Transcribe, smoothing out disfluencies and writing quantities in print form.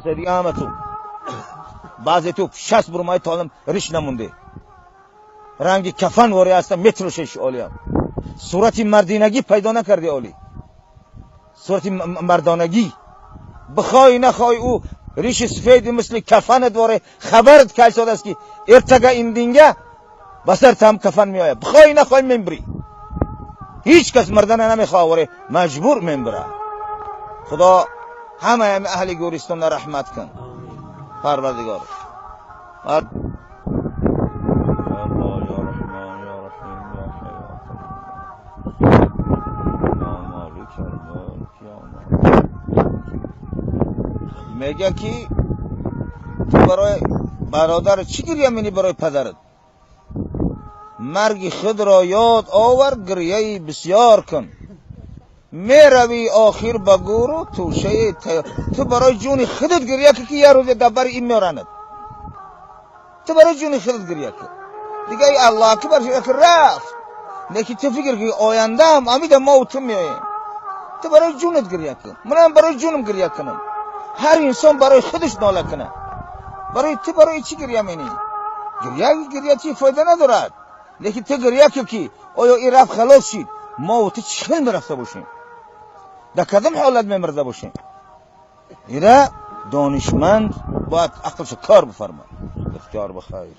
Дига ҳаматун баъзе ту 60 бурмаи толим риш намунде, ранги кафан воре ҳаста метрошеш. Олиям сурати мардинагӣ пайдо накарди, оли сурати мардонагӣ бихоҳӣ нахоҳӣ, ӯ риши сафеди мисли кафанат воре хабарат кайсодааст, ки эртага индинга ба сарат ҳам кафан меояд. Бихоҳӣ нахоҳӣ, мембирӣ. Ҳеҷ кас мардана намехоҳад, воре маҷбур мембира. Худо ҳамаи аҳли гӯристонро раҳмат кун, Парвардигор. الله يا رحمن يا رحيم يا حي يا قيوم يا مالك الملك يا مالك. Мега ки ту барои бародар чӣ гиря менӣ, барои падарат? Марги худро ёд овар, гиряи бисёр кун, меравӣ охир ба гӯру тӯшаи. Ту барои ҷуни худат гиря кун, ки як рӯзе дар бари ин меоранад. Ту барои ҷуни худат гиря кун. Дига Аллоҳ акбар ки рафт, лекин ту фикр ки ояндаам амида мо ту меоем. Ту барои ҷунат гиря кун, манам барои ҷунам гиря кунам. Ҳар инсон барои худаш нола кунад. Барои ту барои чӣ гиря менӣ? Гиря гиря чи фоида надорад, лекин ту гиря кун, ки оё ин рафт, халос шид, мо ту чӣ хел мерафта бошем, дар кадом ҳолат мемирда бошем? Ира донишманд бояд ақлшо кор бифармад. Ихтиёр бихайр.